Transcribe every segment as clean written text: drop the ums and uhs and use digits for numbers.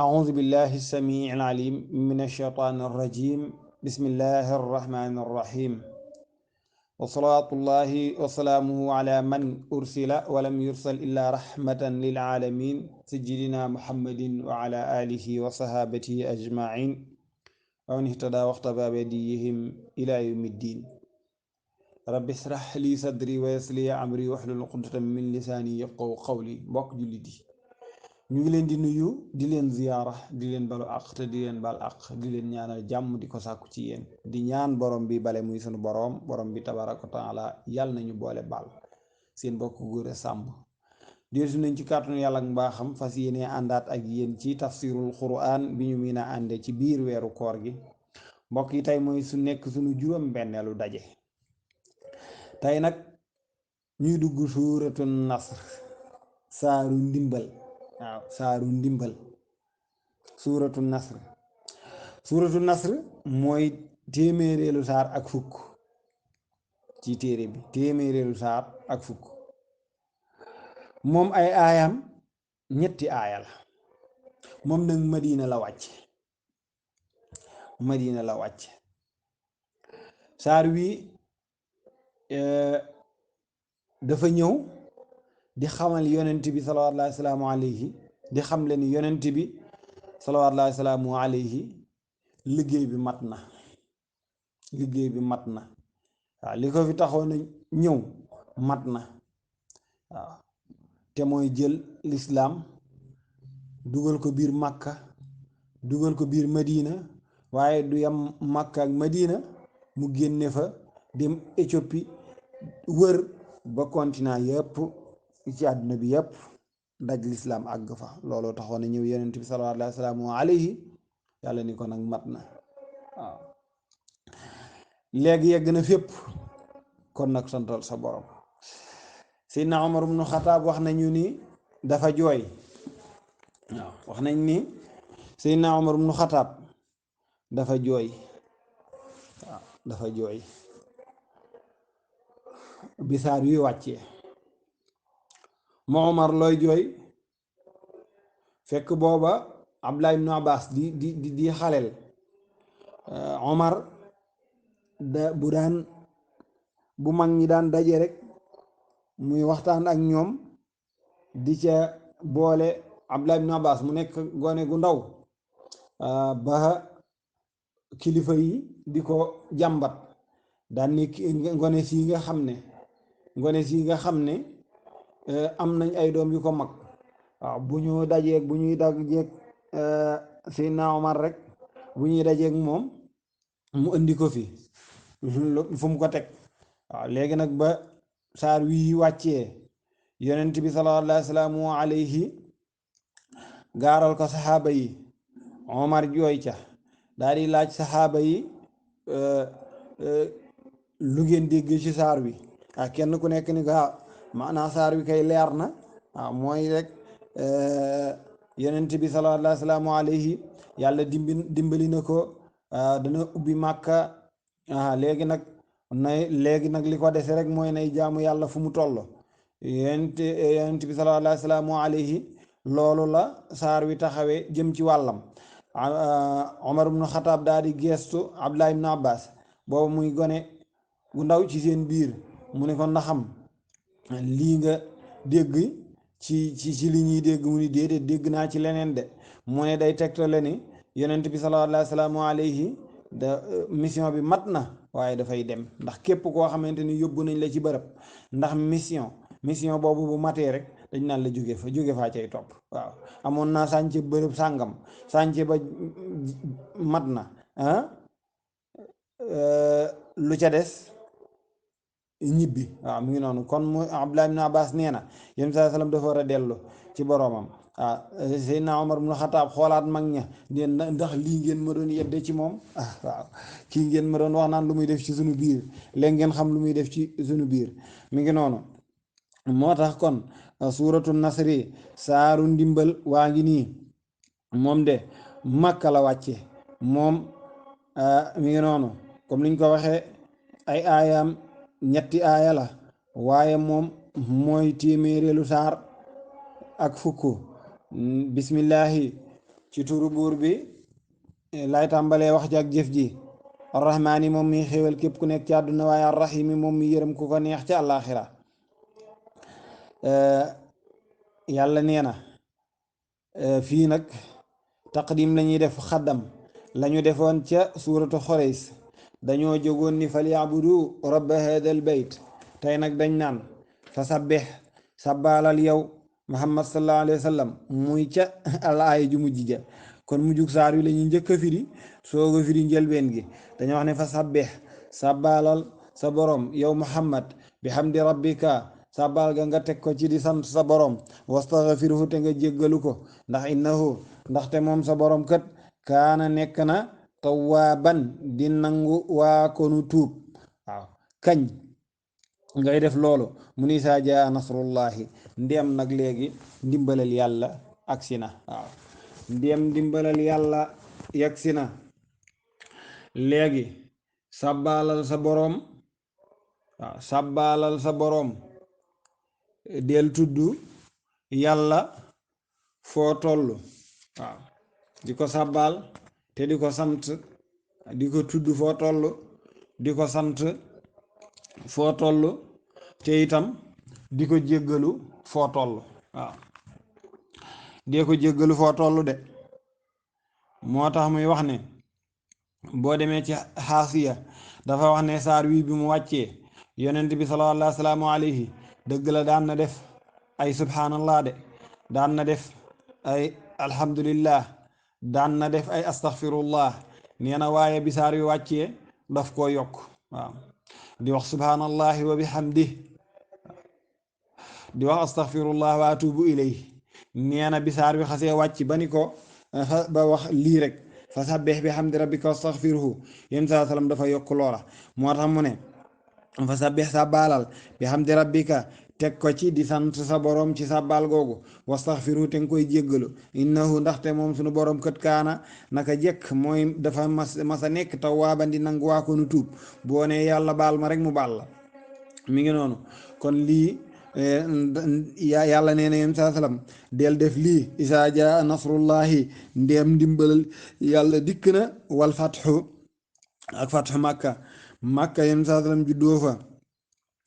أعوذ بالله السميع العليم من الشيطان الرجيم بسم الله الرحمن الرحيم وصلاة الله وسلامه على من أرسل ولم يرسل إلا رحمة للعالمين سيدنا محمد وعلى آله وصحابته أجمعين ومن اهتدى واقتفى بهديهم إلى يوم الدين رب اشرح لي صدري ويسر لي أمري واحلل عقدة من لساني يفقهوا قولي mbokk jullit yi ñu ngi leen di nuyu di leen ziyaara di leen balu àq te di leen bal àq di leen ñaanal jàmm di ko sàkku ci yéen di ñaan borom bi bale muy sunu borom bi tabaraka wa taala yàlla nañu boole bal seen bokk góor a sàmm dellusi nañ ci kàttanu yàlla ak mbaaxam fas yéene àndaat ak yéen ci tafsirul quran bi ñu mën a ànde ci biir weeru koor gi mbokk yi tey mooy su nekk sunu juróom benneelu daje tey nag ñuy dugg suuratu nasr saaru ndimbal waaw saaru ndimbal suuratu nasr mooy téeméereelu saar ak fukk ci téere bi téeméereelu saar ak fukk moom ay aayam ñetti aaya la moom nag madina la wàcce saar wi dafa ñëw di xamal yonent bi salawaatullaahi salaamu alayhi di xam le ni yonent bi salawaatullaahi salaamu alayhi liggéey bi mat na waaw li ko fi taxoon a ñëw mat na waaw te mooy jël lislaam dugal ko biir Makka dugal ko biir Madina waaye du yam Makka ak Madina mu génne fa dem Éthiopie wër ba continent yëpp ci àdduna bi yëpp daj lislaam àgg fa looloo taxoon na ñëw yonent bi sallallahu alayhi wa alayhi yàlla ni ko nag mat na waaw léegi yegg na fépp kon nag santal sa borom Seydina Omar ibnu Xataab wax nañu ni dafa jooy waaw wax nañ ni Seydina Omar ibnu Xataab dafa jooy waaw dafa jooy bisaar yuy wàccee moo Omar looy jooy fekk booba Abdullah ibnu Abbas di xaleel Omar bu mag ñi daan daje rek muy waxtaan ak ñoom di ca boole Abdullah ibnu Abbas mu nekk gone gu ndaw ba kilifa yi di ko jàmbat daan ni ngone si nga xam ne am nañ ay doom yu ko mag waaw bu ñuy dajeeg Seydina Omar rek bu ñuy dajeeg moom mu indi ko fi fu mu ko teg waaw léegi nag ba saar wi wàccee yonent bi sallallahu alayhi gaaral ko saxaaba yi Omar jooy ca daal di laaj saxaaba yi lu ngeen dégg ci saar wi ak kenn ku nekk ni ko maanaam saar wi kay leer na waaw mooy rek yonent bi sallallahu alayhi yàlla dimbali na ko dana ubbi Màkka léegi nag li ko dese rek mooy nay jaamu yàlla fu mu toll yonent bi sallallahu alayhi loolu la saar wi taxawee jëm ci wàllam Omar ibnu Xataab daal di geestu Abdullah ibnu Abbas boobu muy gone gu ndaw ci seen biir mu ne ko ndaxam lii nga dégg ci li ñuy dégg mu ni déedéet dégg naa ci leneen de mu ne day tegtale ni yonent bi sallallahu alayhi da mission bi mat na waaye dafay dem ndax képp koo xamante ni yóbbu nañ la ci bërëb ndax mission boobu bu matee rek dañ naan la jóge faa cay topp waaw amoon naa sànce bërëb sàngam sànce ba mat na lu ca des ñibbi waaw mu ngi noonu kon mu Abdullah ibn Abbas nee na yéen saa sallam dafa war a dellu ci boroomam waaw Seydina Omar ibn Xataab xoolaat mag ña ndax lii ngeen ma doon yedde ci moom waaw kii ngeen ma doon wax naan lu muy def ci sunu biir léegi ngeen xam lu muy def ci sunu biir mi ngi noonu moo tax kon suuratu nasri saaru ndimbal waa ngi nii moom de Makka la wàcce moom mi ngi noonu comme niñ ko waxee ay aayaam ñetti aaya la waaye moom mooy téeméereelu saar ak fukk bismillahi ci turu buur bi lay tàmbalee wax ji ak jëf ji. arrahmaani moom mi xéewal képp ku nekk ci àdduna, waaye arrahimi moom mi yërëm ku ko neex ci àllaaxira. yàlla nee na fii nag taqdim la ñuy def xaddam lañu defoon ca suuratu xoreys, dañoo jógoon ni fal yaabudu rabba hadal bayt. tey nag dañ naan fa sabbih sabbaalal yow muhammad sallallahu alayhi wa sallam, muy ca alaaya ju mujj ja. kon mujjug saar wi la ñuy njëkk a firi soog a firi njëlbeen gi. dañoo wax ne fa sabbih sabbaalal sa borom yow muhammad bi hamdi rabbika, sàbbaal ga nga teg ko ci di sant sa borom, wastaghfirhu te nga jéggalu ko, ndaxte moom sa borom kat kaana nekk na tawaaban di nangu waa konu tuub. waaw kañ ngay def loolu mu ni saa jaa nasrullahi, ndéem nag léegi ndimbalal yàlla agsi na. waaw ndéem ndimbalal yàlla yagsi na léegi sàbbaalal sa borom. waaw sàbbaalal sa borom, del tudd yàlla foo toll. waaw di ko sàbbaal te di ko sant, di ko tudd foo toll, di ko sant foo toll, te itam di ko jéggalu foo toll. waaw dee ko jéggalu foo toll de. moo tax muy wax ne boo demee ci xaasiya dafa wax ne saar wii bi mu wàccee yonent bi sallallahu alayhi dëgg la daan na def ay subhanallah de, daan na def ay alhamdulillah, daan na def ay astaghfirullah. nee na waaye bi saar wi wàccee daf koo yokk. waaw di wax subhanallahi wa bihamdih, di wax astaghfirullah wa atubu ilayhi. nee na bi saar wi xasee wàcc ba ni ko ba wax lii rek fa sabbih bi hamdi rabbika wastaghfirhu, yéen saa sallam dafa yokk loola. moo tax mu ne fa sabbih sabbaalal bi hamdi rabbika, teg ko ci di sant sa borom ci sàbbaal googu, wastaghfiru te nga koy jéggalu, innahu ndaxte moom sunu borom kët kaana naka jekk mooy dafa masa nekk tawwaaban di nangu waa ko nu tuub. boo ne yàlla baal ma rek mu baal la. mi ngi noonu. kon lii yàlla nee na yéen saa salaam del def lii isaa jaa nasrullahi, ndéem ndimbalal yàlla dikk na, wal fatxu ak fatxu makka yéen saa salaam juddoo fa.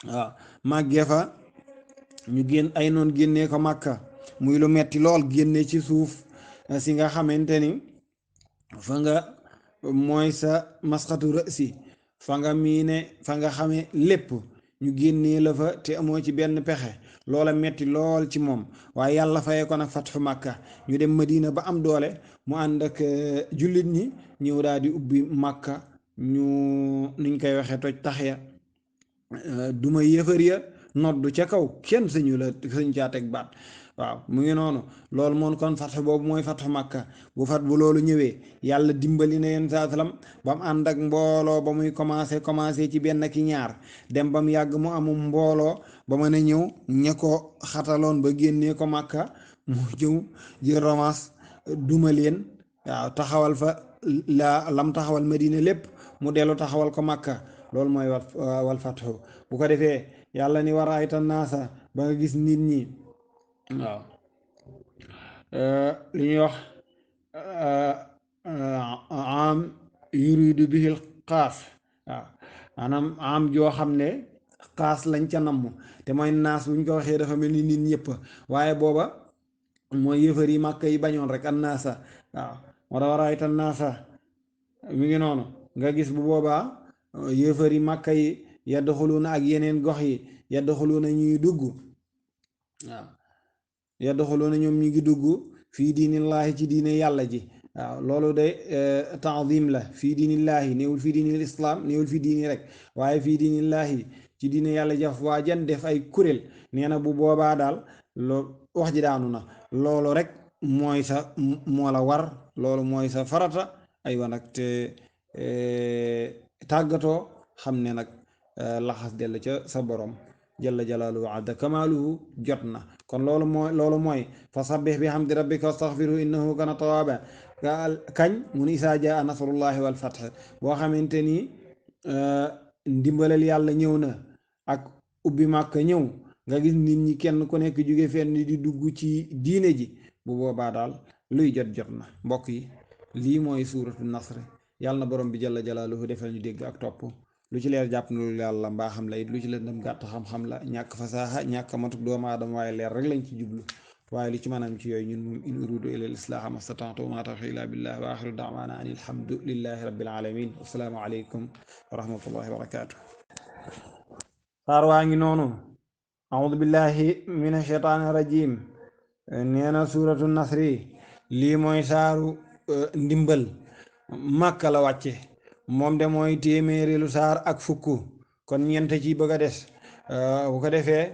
waaw màggee fa, ñu ay noon génnee ko màkka muy lu metti lool, génne ci suuf si nga xamante ni fa nga mooy sa masxatu rësi, fa nga miine, fa nga xame lépp, ñu génnee la fa te amoo ci benn pexe. loola metti lool ci moom, waaye yàlla fayee ko nag fatxu màkka. ñu dem madina ba am doole, mu ànd ak jullit ñi ñëw daal di ubbi màkka, ñu nuñ koy waxee toj tax ya, duma yéefar ya, noddu ca kaw, kenn sañu caa teg baat. waaw mu ngi noonu. loolu moom kon fatx boobu mooy fatxu màkka. bu loolu ñëwee yàlla dimbali na yéen saa salaam ba mu ànd ak mbooloo, ba muy commencé ci benn ki ñaar, dem ba mu yàgg mu amum mbooloo ba mën a ñëw ña ko xataloon ba génnee ko màkka, mu jëw jël romance duma leen. waaw taxawal fa lam taxawal madina lépp mu dellu taxawal ko màkka. loolu mooy wal fatxu. bu ko defee yàlla ni war ayta naasa, ba nga gis nit ñi. waaw li ñuy wax am yuridu bihil xaas. waaw maanaam am joo xam ne xaas lañ ca namm, te mooy naas buñ ko waxee dafa mel ni nit ñëpp, waaye booba mooy yëfar yi màkk yi bañoon rek an naasa. waaw moo tax war ayta naasa mi ngi noonu. nga gis bu boobaa yëfar yi màkk yi yadxuluuna ak yeneen gox yi yadxuluuna ñuy dugg. waaw yadxuluuna ñoom ñu ngi dugg fii diinillaahi ci diine yàlla ji. waaw loolu de taadim la. fii diinillaahi néewul fii diinil islaam, néewul fii diini rek, waaye fii diinillaahi ci diine yàlla ji afwaajan def ay kuréel. nee na bu boobaa daal wax ji daanu na. loolu rek mooy sa moo la war, loolu mooy sa farata. aywa nag te tàggatoo xam ne nag laxas dell ca sa borom jalla jalaaluhu adda kamaaluhu jot na. kon loolu mooy fa sabbih bi hamdi rabbika wastaghfirhu innahu kana tawaaba. kañ mu ni isaa jaa nasrullahi wal fath, boo xamante ni ndimbalal yàlla ñëw na ak ubbi màkka ñëw, nga gis nit ñi kenn ku nekk jóge fenn di dugg ci diine ji. bu boobaa daal luy jot na mbokk yi lii mooy suuratu nasr yàlla na borom bi jalla jalaaluhu defal ñu dégg ak topp lu ci leer jàpp na lu yàlla mbaa xam la it lu ci lëndëm gàtt xam-xam la ñàkk fasaaxa ñàkk matuk doomu aadama waaye leer rek lañ ci jublu waaye lu ci mën am ci yooyu ñun moom in uridu illa al islaaha mastata'tu wa ma tawfiqi illa billah wa axiru da'wana an alhamdulillahi rabbil alamin wassalaamu aleykum wa rahmatullahi wa barakatuh saar waa ngi noonu a'uudu billahi min ashaytaani rajim nee na suuratu nasri lii mooy saaru ndimbal màkka la wàcce moom de mooy téeméerilu saar ak fukk kon ñeent ci bëgg a des bu ko defee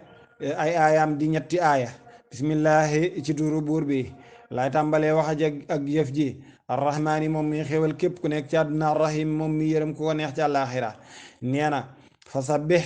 ay aayaam di ñetti aaya bismillahi ci turu buur bi lay tàmbalee wax ak jëf ji arrahmaani moom mi xéwal képp ku nekk ci àdduna arrahim moom mi yërëm ku ko neex ci àllaaxira nee na fa sabbih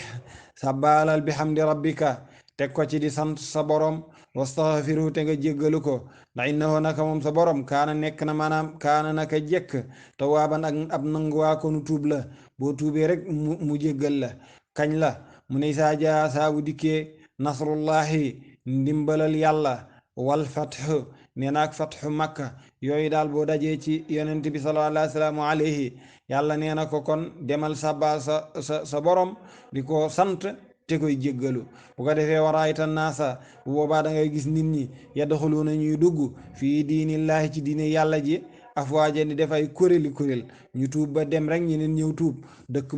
sabbaalal bi hamdi rabbika teg ko ci di sant sa borom wastaghfiru te nga jéggalu ko ndax innahu naka moom sa borom kaana nekk na maanaam kaana naka jekk tawaaban ak ab nanguwaa ko nu tuub la boo tuubee rek mu jéggal la kañ la mu ne saa jaa saabu dikkee nasrullahi ndimbalal yàlla wal fathu nee na ak fathu makka yooyu daal boo dajee ci yonent bi sallallahu alayhi yàlla nee na ko kon demal sabba sa borom di ko sant te koy jéggalu bu ko defee waraayta naasa bu boobaa da ngay gis nit ñi yadxuluuna ñuy dugg fii diinillaahi ci diine yàlla ji afwaaja di def ay kuréeli kuréel ñu tuub ba dem rek ñeneen ñëw tuub dëkk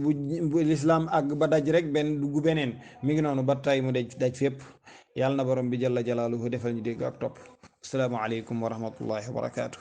bu lislaam àgg ba daj rek benn dugg beneen mi ngi noonu ba tey mu daj fépp yàlla na borom bi jalla jalaaluhu defal ñu dégg ak topp assalaamu aleykum wa rahmatullahi wa barakaatu